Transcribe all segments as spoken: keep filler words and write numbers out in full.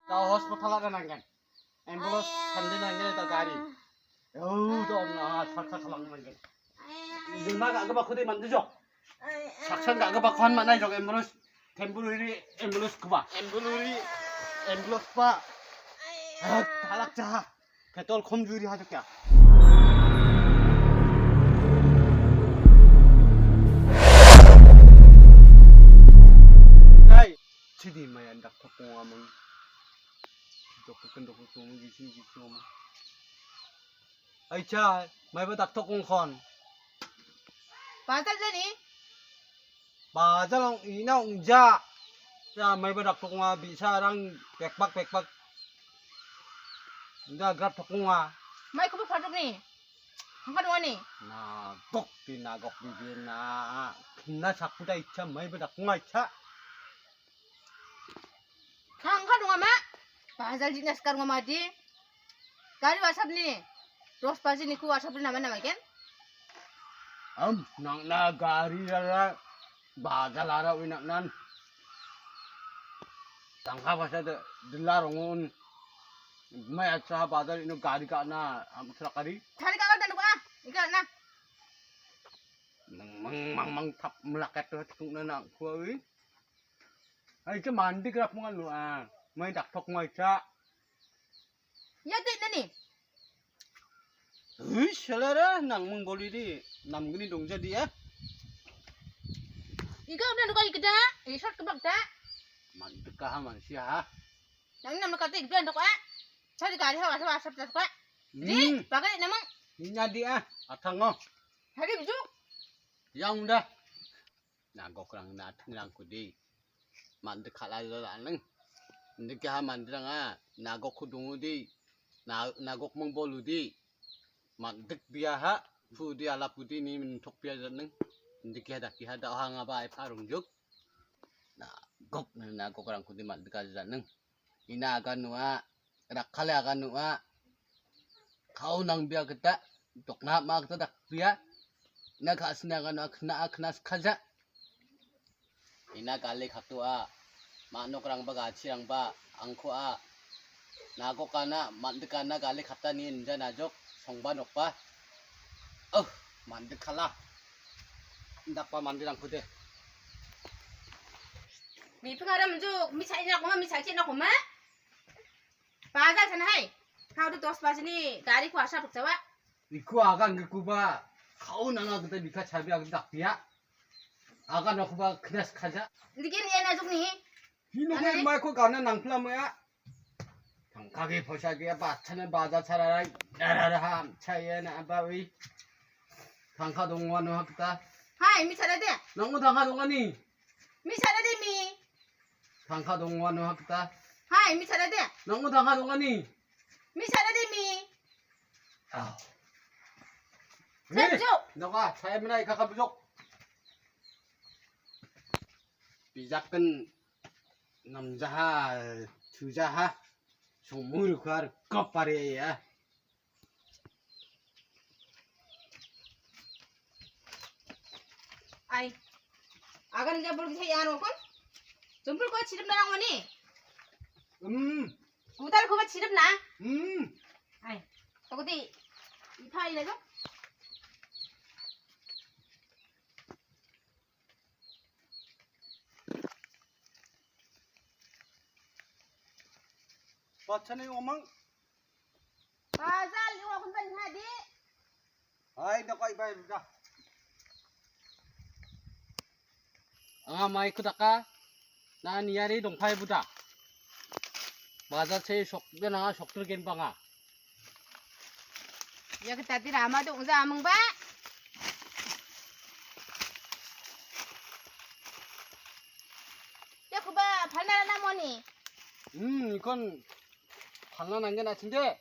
Da hospital ada nanggen. Ambulance sande nanggen da gari. Yo, da na saksa kalang nanggen. Jingma ga ga bakode mandijo. Saksan ga ga bakuhan mana jok ambulance. Temporary ambulance kuba. Temporary ambulance ba. Ah, talak jaha. Petrol khom juri ha jok ya. Hai, chidi mayan dak thok ngam. Dok ken dok ngam gisin gisin. Aicha, maiba dak thok ong khon. Bazar jani? Bazar ong ina ong ja. Ya, maiba dak thok ong a, bisa rang pekpak pekpak. Inda grab thok ong a. Mai kubu phatok ni. Hangkan wani. Na gok ti na gok bibir na. Na sakuda icha maiba dak ong a icha. Kangka donga ma. Bazar jina sekar donga ma di. Gari wasap ni. Dos baji niku wasap ni nama nama ken. Am, nang na gari rara bazar lara winak nan. Tangka basa de dela rongon. Mai acha bazar ino gari ka na am serak kari. Gari ka kan nuka. Ika na. Mang mang mang mang tap melakat tu tukung na nak kuawi. Ai, ke mandi kerap mengan lu ah. Mai dak thok mai cha. Ya, ti nani. Hui, salara nang mung boli di. Nam gini dong jadi ya. Iga udah duka ikda. Isot kebak da. Mandi kaha mansia ha. Nang nam kata ikda dok ah. Cari kali ha wasa wasa tak ah. Di, Hmm. Pakai namang. Ini nyadi ah. Atang oh. Hari bijuk. Yang udah. Nagokrang natingrangkode mande kal·ajaaneng. Indike ha manderanga nagokko dongode, na-, nagokming bolode, mandikbiaha, pudi alapudi ine mintokbiajaaneng. Indike ha dakeha da·ohangaba epa rongjuk. Nagok, nagokrangkode mandikajaaneng. Ina agan noa, rakkale agan noa. Kao nangbia gita, dokna ma gita dakbia. Ina ka·sina agan noa, kna·a kna skaja. Ina gale katoa, ma·nokrangba gachirangba, angkoa, nagokana, mandikana gale katani inja najok, songba nokba. Oh, mandikala. Indakba mandirangkode. Miping aram juk, mi chaina koma, mi chachi na koma. Bazar sana hai. Kau tu dos baji ni gari ku asa pukjawa. Iku agan gekuba. Kau nanga kita bika chabi agan dakbia. Agan akuba knas kaja. Dikini ya najuk ni. Hino Ane? Mai ko gana nangpla maya. Tangka ge poisa ge ba chana bazar sararai. Darara ham chaya na abawi. Tangka dongwa no hakta. Hai, mi chara de. Nangmo tangka dongani. Mi chara de mi. Tangka dongwa no hakta. Hai, mi chara de. Nangmo tangka dongani. Mi chara de mi. Ah. Saya bujok. Noka, saya menai kakak bujok. Bijakan namjaha, tujaha, sumur kuar kopare ya. Ai. Agan dia bol kita ya nokon. Jumpul ko chirip narang wani. Hmm. Kutal ko chirip na. Hmm. Ai. Toko ti. Ipa ila jo. Bachane omang. Bazar liwa kunta liha di. Hai, da kai bai da. Anga mai kudaka. Na niari dongpai buda. Bazar se sok de na sok tur gen banga. Ya kita ti rama dong za amang ba. Ya kuba phalna na moni. Hmm, ikon phalna nanggen achinde.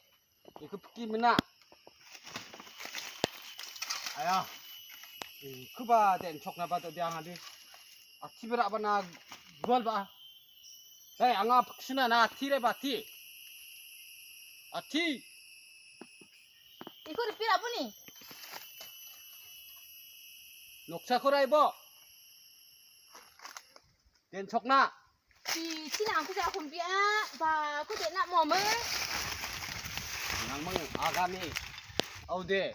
Iku piki mena. Aya. Ikuba den chokna ba to dia ngadi. Ati bera bana gol ba. Hei, anga phaksina na ati re bati. Ati. Iku ripi apa ni? Noksa ko raibo. Den chokna. Bichina angko ja kumbia, ba, ko de na mo me. Nangmang agami. Au de.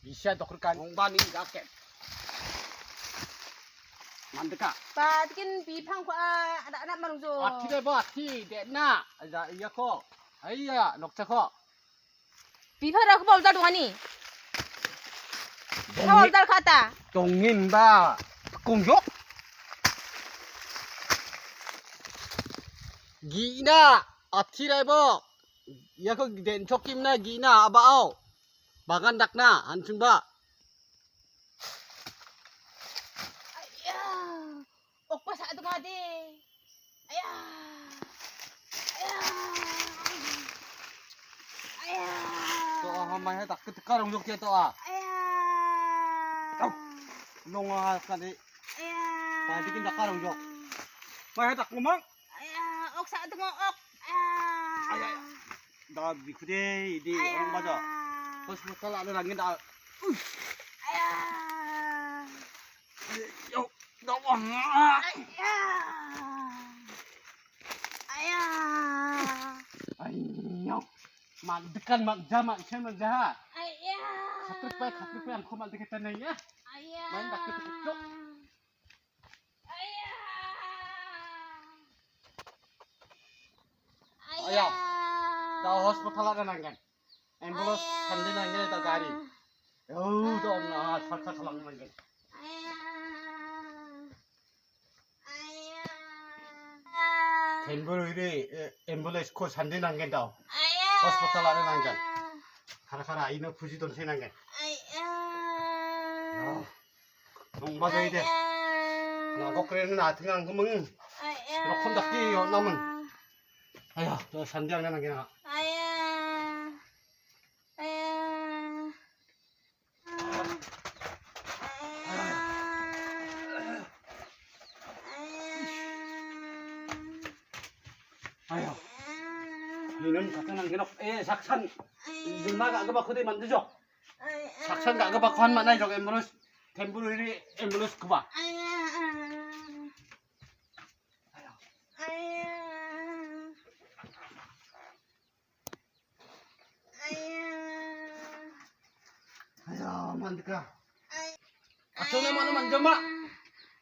Bisa dokter kan. Ong ba mi jaket. Mandeka. Ba, tikin bipang ko a, anak-anak manung jo. Ati de ba, ati de na. Aja iya ko. Aiya, nokcha ko. Bipara ko bol ta dongani. Dongi- Bol ta kata. Dongin ba. Kung jo. Gina, ati rai bo. Ia ko den chokim na gina abao. Bagan dakna, an·chingba. Aya. Okpa sa·a dongade. Aya. Aya. Aya. To, ah, mai ha tak tika rong jok ya to, ah. Aya. Au. Long, ah, kali. Aya. Mai bikin tak rong jok. Mai ha tak ngomong. Aya, ok sa·a dongo, ok. Aya. Aya. Da bikude, idi, aya, orang baja. Hospital ada lagi da. Aya. Yo, da wang. Aya. Aya. Ayo. Mandekan mak ja, mak sen mak ja. Aya. Khatruk pai, khatruk pai, angko mandekan tanai ya. Aya. Main tak ketuk. Aya. Aya. Aya. Da hospital ada nanggan. Ambulance, aya, sandi nanggan da gari. Yo, da na sarka salang nanggan. Aya. Aya. Ambulance iri, eh, ambulance ko sandi nanggan da. Aya. Hospital ada nanggan. Kara kara ino puji don se nanggan. Aya. Yo. Nong ba jai de. Aya. Na kok keren na teng ang kemeng. Aya. Rokom dak ki yo namen. Aya, to sandi ang na kena. Aya. Aya. Aya. Aya. Minum kata nang kena. Eh, saksan. Jumma ka ke bakode mandu jo. Saksan ka ke bakuan mana jo ambulance. Temporary ambulance kuba. Aya, mandeka. Achona mana manjama?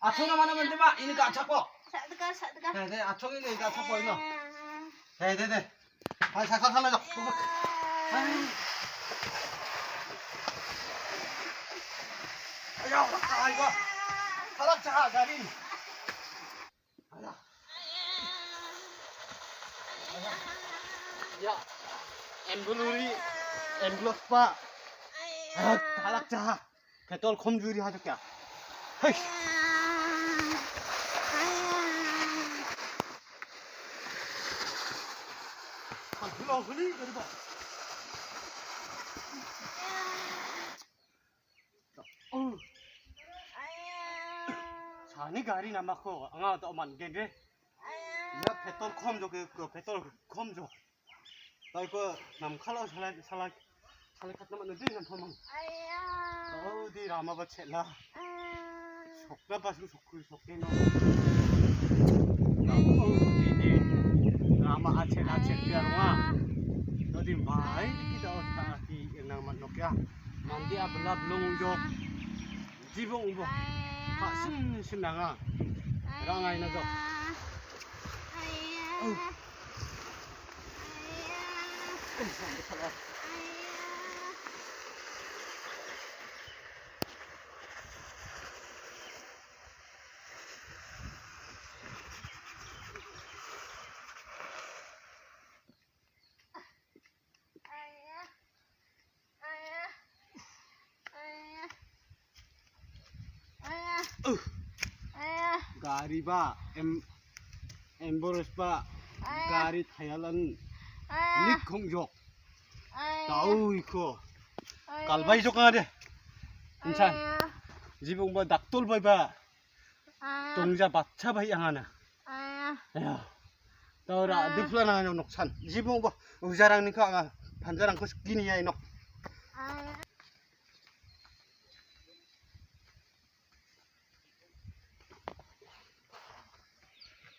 Achona mana manjama? Ini ka achapo. Sadeka, sadeka. Deh, deh, achong ini ka achapo ino. Deh, deh, deh. Hai, sakal sama jok. Hai. Ayo, ayo. Salak cah garin. Ayo. Ayo. Ya. Embuluri, embulus pa. Ah, salak cah. Petrol kom juri haja kya? Hei. Kan pulau kali dari bawah. Oh. Sani gari namako anga to man gende. Ya petrol kom jo ke, petrol kom jo. Taiko namkalo salai, salai, salai katna manu di nam pamang. Aya. Oh, di rama ba chela. Aya. Sokna pasu sokku sokke no. Oh, di, di. Rama achet, achet dia rama. Oh, di mai di kita otak di enang mat nok ya. Mandi abla belum unjuk. Jibong bo. Aya. Pak sin sin nanga. Rangai na jok. Aya. Oh. Gari ba, em, ambulance ba, gari thayalan lik khong jok. Tahu iko. Kalbai jok ngade. Insan. Jibong ba daktol bai ba. Tongja bacha bai angana. Ya. Taura dipla nang noksan. Jibong ba ujarang niko anga panjarang kus gini ya inok.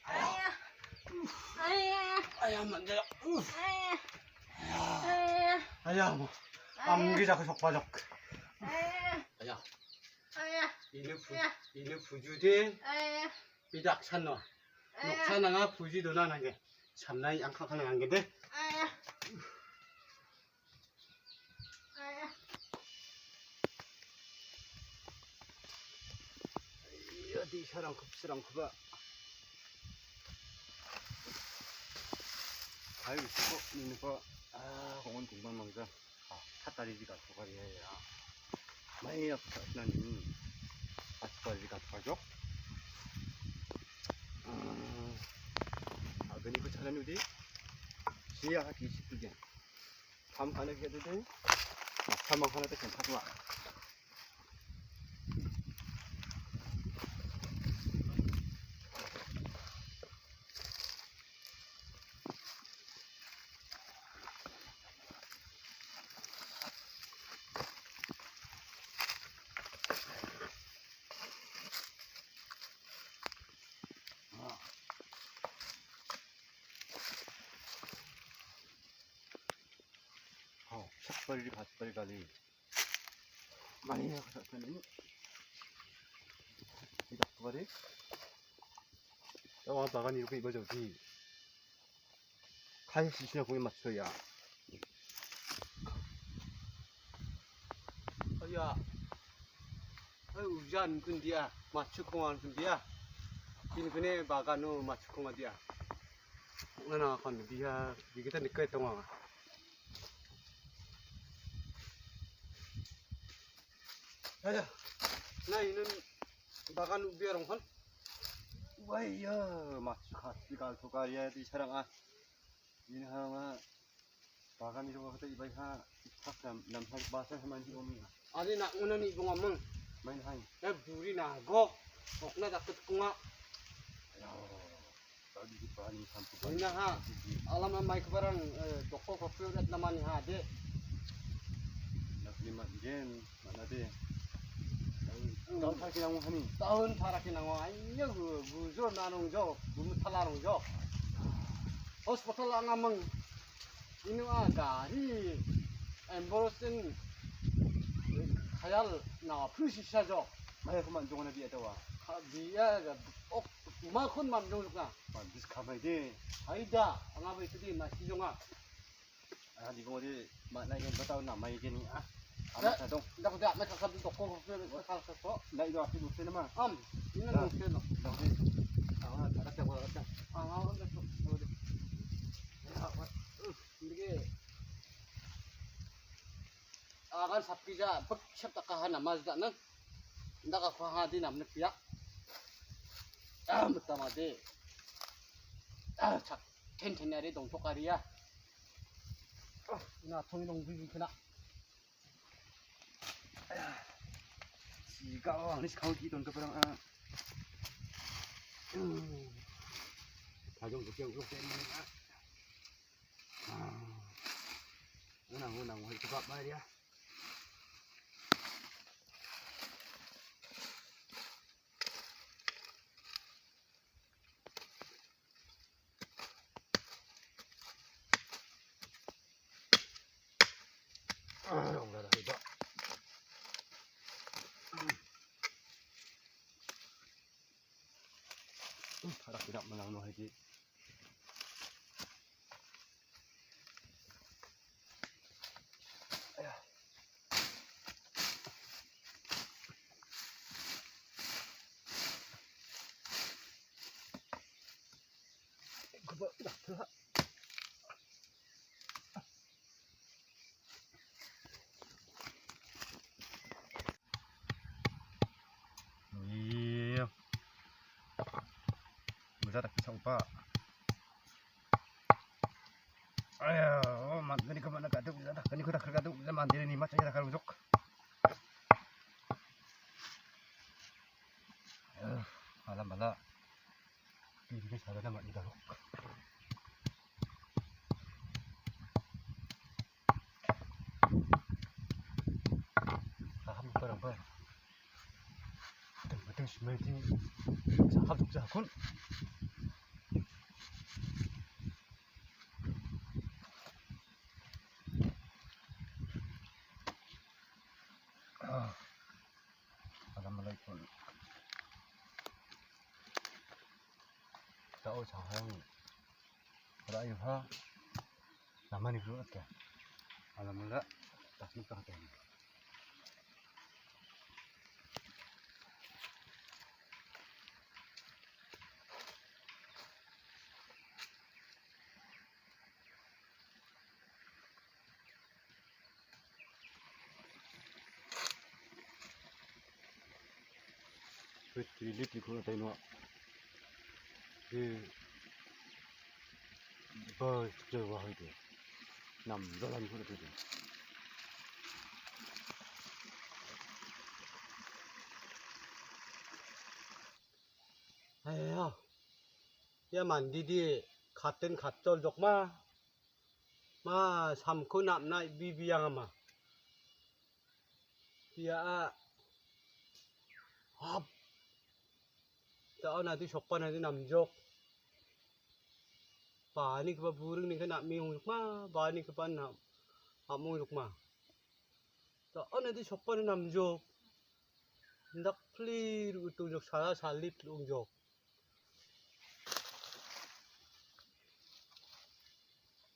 Aya. Aya, manja. Uff. Aya. Aya. Aya, mo. Aya. Amgi jaku sokpajok. Aya. Aya. Aya. Inu pu-, aya, inu pujude. Aya. Bidak sanno. Aya. Noksa nanga puji dona nange. Samnai angka kana nange de. Aya. Iya, di sarang kup-, sarang kuba. Hai, bisa kok, ini kok. Ah, kongon kumbang mangga. Ah, katari di katu kali ya, ya. Mai ya, kata nani. Katu kali di katu kajok. Ah, agani ko jalan udi. Siya hati situ dia. Kam kana kita tu. Kam kana tu kan patwa. Oh, sat bari, pat bari kali. Mani ya, sat bari. Tidak bari. Ya, wah, bagan irup iba jauh di. Kai sisnya kui matso ya. Aya. Ai, ujan kun dia, machu kongan kun dia. Ini kene bagano machu kongan dia. Nana kan dia, di kita dekat tonga. Aya. Na inin bagan ubi arong kan. Wai ya, machu kasi kal tokaria di sarang ah. Ini hama Bagan iro kata ibai ha, ipak nam, nam hai basa sama di om ya. Ani nak nguna ni bunga meng. Main hai. Eh, buri nago. Okna daket kunga. Ya, tadi di pani sampu pani. Ina ha. Alam mai kebarang, eh, doko kopi udat namani ha de. Nak lima jen, mana de. Tahun tarakinango hani. Tahun tarakinango. Ayo, gu-, gujur nanong jo, gumutala rong jo. Hospital angameng. Ino a gari ambulance in khayal na phu sisa jo. Maya ko manjong na bia tawa. Ka bia ga ok ma khun manjong na. Bandis khamai de. Haida, anga bai tadi ma si jonga. Ah, di ko de ma na gen batau na mai gen ah. Ama sadong. Dak dak na ka ka dok ko ko ka ka ko. Na ido api dok na ma. Am, ina dok na. Dok de. Ah, ada ada ko ada. Ah, ada ko. Ya, wa. Ndike. Agan sapija bek sep takaha namaz da nang. Ndaka ko ha di namne pia. Ah, mutama de. Ah, chak ten ten ari dong tok ari ya. Ah, ina thong dong bi bi kena. Siga, oh, ini sekau di ton keperang ah. Tajong kecil kau sen mana ah. Unang, unang, wahai tukak mai dia. Ah, ongara heba. Para tidak menang no haji. Iya. Bisa tak bisa upa. Ayo, mat gani kemana kadu, bisa tak gani kuda kadu, bisa mandiri ni mat saya tak kadu. Eh, malam bala. Ini saudara mak ni tahu. Saham apa apa? Betul betul semua ini saham tu saham. Oh, sahang. Ora ayo ha. Nama ni bro atka. Alam mula. Tak ni kah tadi. Wait, wait, wait, wait, wait, wait. Eh, ba, jawa hai de. Nam jalan ko de. Aya, ya mandi di katen kacol jok ma. Ma, samko napna bibiang ma. Pia a. Hap. Ta ona di sokpan adi namjok. Bani keba buring ni kena mi ong ma, bani keba na. Among jok ma. Ta ona di sokpan namjok. Ndak plir utung jok, sala salit ong jok.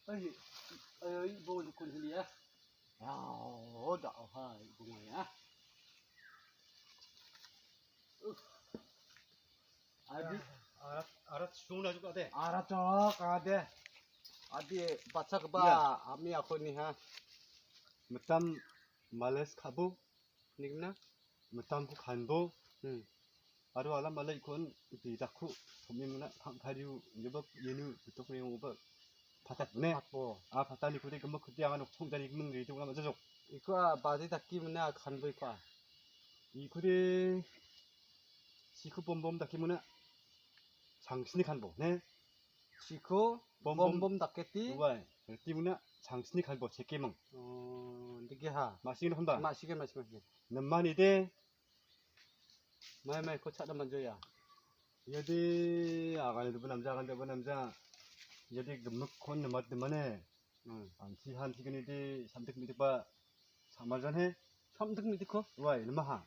Ai, ai, ai, bo dukun sini ya. Ya, oh, dah, oh, hai, bunga ya. Uh. Adi. Arat, arat suna juga deh. Arat cok, ade. Adi, baca keba, ya. Ami aku ni ha. Metam males kabu. Nikna? Mitamko kanbo. Hmm. Aro alam alai kon bidakko somimuna pangkariu jebak yenu bitok reng oba patat ne. Patbo. A patani kute gemuk kute angan oksong jani gemung ritu ngam ajajok. Iko a badi dakki mena kanbo iko a. Iko de siku bom bom dakki mena. Sangsni kanbo, ne? Siko bom bom bom daketi. Uai, reti muna sangsni kanbo, sekemang. Oh, dike ha. Masih ni honda. Masih ke, masih, masih. Nemani de. Mai, mai, ko chada manjo ya. Iya de, agan de benamja, agan de benamja. Iya de gemuk kon nemat demane. Hmm. Anti han tigini di samtik mitik ba samar jan he. Samtik mitik ko? Wai, lama ha.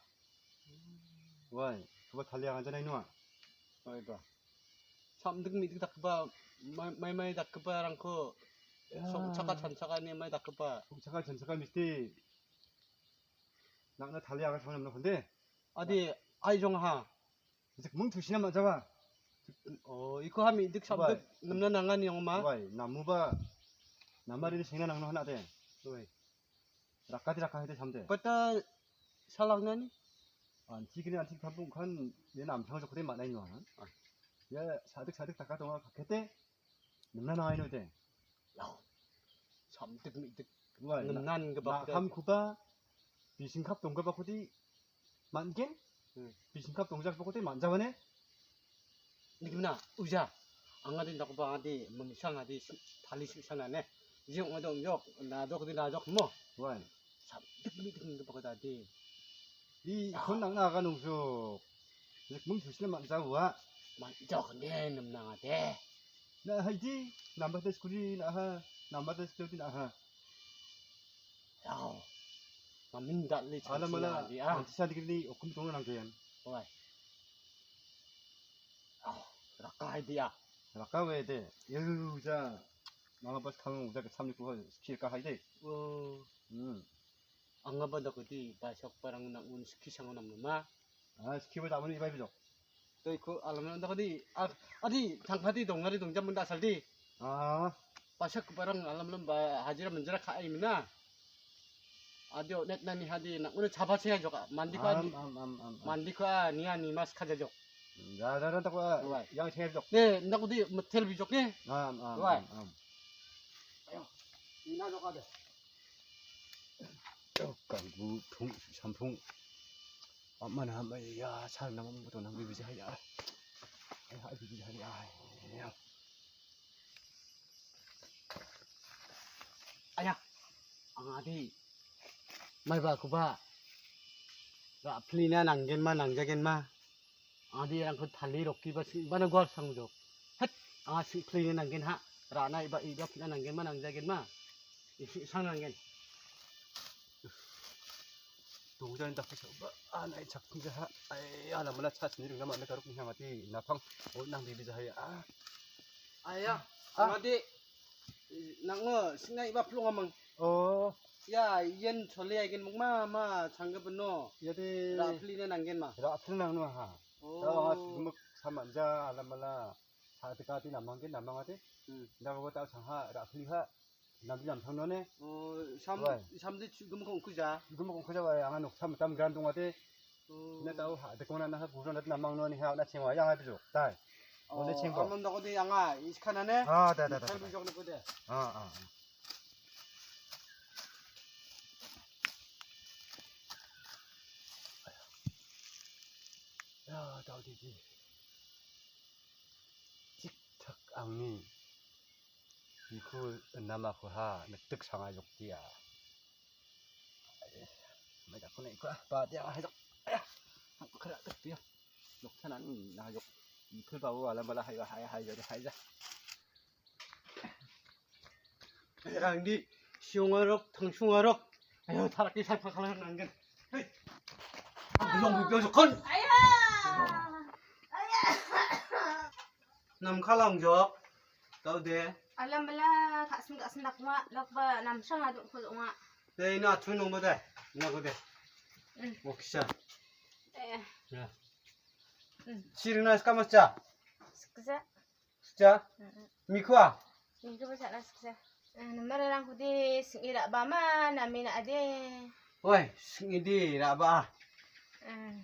Wai, coba thali akan janai nua. Wai ba. Samtik mitik dak ba, mai, mai, mai dak ba rangko. Ya. Sok chaka chan chaka ni mai dak ba. Sok chaka chan chaka misti. Nak na thali akan sama namna konde. Adi, ai jong ha. Jik mung thusina ma jawa. Oh, iko ha midik sabdik namna nangan yong ma. Wai, namuba. Namari ni singna nangno hana de. Wai. Rakati rakati samde. Pata salangna ni. Antik ni antik kampung kan dia namthang jokde mana ini wah. Ya, sadik sadik taka tonga kakete. Nemna nangai no de. Lau. Samtik mitik. Wai, nemnan na, kebak na de. Kam kuba. Bisingkap tongkebakode man·gen. Hmm. Bisingkap tongjakbakode man·jawane. Nikna, uja. Angade dakba ade, mungsang ade, su-, tali susana ne. Jing ongade ongjok, najok de najok mo. Wai. Samtik mitik kebak ade. Di kon nangna aga nungsuk. Nek mung susna man·jawa. Man·jok ne nemna ade. Na haidi, nambah tes kuri na ha, nambah tes kuri na ha. Yao. Mamin dal·e. Ala mala, chanchi nangadi, ah. Chanchi sadi kiri ni okum tong nang kian. Oi. Ah, raka hai dia. Raka we de. Yu ja. Mama bas kang uja ke samni ku skir ka hai de. Oh. Hmm. Anga ba dakati, ba sok parang nang un ski sango nam nama. Ah, skibo damani ibai bijok. Toi ko alam nang dakati, ah, adi thangkati dongari dongjam menda asal di. Ah. Pasak barang alam lem ba hajira menjara ka ai mina. Adi onet nani hadi nak una chaba chaya joka. Mandi ko adi. Am, am, am, am, am. Mandi ko a nia ni mas kaja jok. Da, da, da, tako a. Wai. Yang chaya jok. Ne, nak udi metel bijok ne. Am, am, wai, am, am. Ayo. Ina joka de. Kangbu thung sampung. Amana mai ya sal nama muto nang bibi jaya. Ai hai bibi jaya. Ya. Aya. Angadi. Mai ba kuba. Ra plina nanggen ma nangjagen ma. Adi rangko thali rokki ba sing bana guar sang jok. Hat, anga sing plini nanggen ha. Rana iba iba kina nanggen ma nangjagen ma. Isi sang nanggen. Tujan dak sa ba anai chak pung ha. Ai ala mala cha sini ringna ma karuk ni ha mati. Napang o nang bibi jaya. Ah. Aya, ah. Angade, nang·o sing·na iba plongamang. Oh. Ya, ian chole aigen mokma, ma, changgipino. Iade. Ra·pline nanggen ma. Ra·pli nangno ha. Oh. Tao anga gimik samanja, alamala, sa dekati namanggen, namangate. Hmm. Dagoba tao sangha, ra·pli ha. Namdi namtang none. Oh, sam, wai. Samdi chu-, gimik ongkuja. Gimik ongkuja, wai, anga noksa mitam gran dongate. Oh. Na tao ha, dekona na ha, buron na namang none ha, na chengwa, ya ha, bijok, tai. Ole chengko. Amon dako de anga, iskana ne? Ah, da, da, da, da. Bijok ne ko de. Ah, ah, ah. Ya, tao de, de. Tik tak angni. Iku enam aku ha, netik sanga jok dia. Mai aku naik ku ah, ba dia ha jok. Aku kera tu dia. Jok sana ni na jok. Itu bawa ala bala hai hai hai jadi hai ja. Rangdi siungarok, tangsungarok. Ayo, taraki sai pakalan nanggen. Hei. Belum bibio jokon. Ayah. Ayah. Nam kalang jok. Tau de. Alam bela, tak sem, tak sem, tak mak, lak ba, nam sang aduk ko mak. De, ina, tu nung ba de. Ina ko de. Hmm. Mokisa. Eh. Ya. Hmm. Sirna ska mascha. Ska. Sija? Mm-mm. Mikua? Mikua ba sana sija. Eh, namar orang kudi sing ira ba ma, nami na ade. Oi, sing idi ra ba. Mm.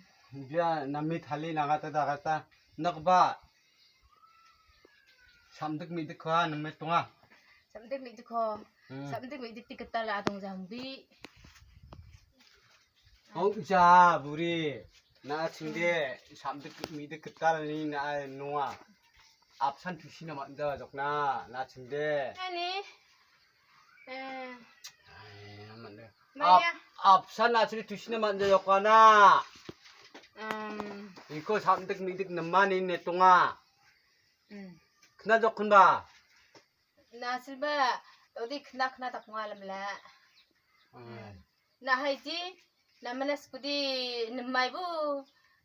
Dia nami thali nagata dagata. Nak ba. Samdik midik kua nami tunga. Samdik midik ko. Hmm. Samdik midik ti ketal adong jambi. Hong ja buri. Na chingde samdik midik ketal ni na noa. Absan tusi na manja jokna na chingde. Ani. Eh. Ai, manja. Maya. Ab-, absan na chingde tusi na manja jokna. Em. Iko samdik midik nemani netonga. Hmm. Kena jokun ba. Na silba, todi kena kena tak ngalam la. Hmm. Na haidi, na mana skudi nemai bu,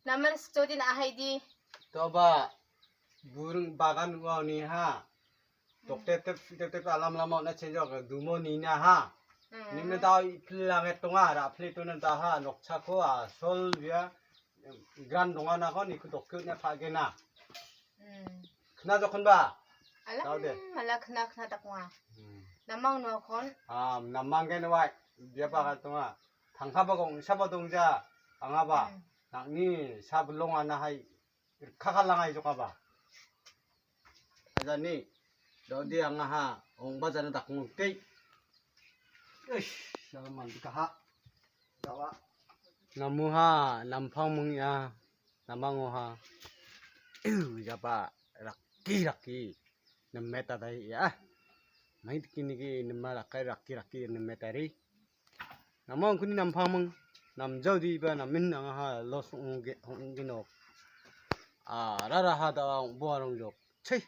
na mana skudi na haidi. Toba, burung bagan ua ni ha. Tok tep tep, tep tep alam lama na chenjok, dumo ni na ha. Hmm. Ni na dau ipilang etonga, ra pli tu na da ha, nokcha ko a, sol bia, gran donga na ko, ni ku dokyo ne pha ge na. Hmm. Kena jokon ba? Alam, tau de. Mala kena, kena tak wa. Hmm. Namang no kon. Ah, namang gen wai. Dia ba ka tonga. Tangka ba gong, sa ba dong ja. Anga ba. Hmm. Nang ni sa belong ana hai. Kaka lang ai joka ba. Aja ni. Dodi anga ha. Ong ba jana dakung tei. Eish, sa man ka ha. Dawa. Namu ha, nampang mung ya. Namang o ha. Ew, jaba. Raki, raki. Nemet adai ya. Mai kini ki nema rakai raki, raki nemet ari. Namang kuni nampang mung. Namjau di ba namin nang ha los ong ge, ong ge nok. Ah, rara ha da ong bo arong jok. Chei.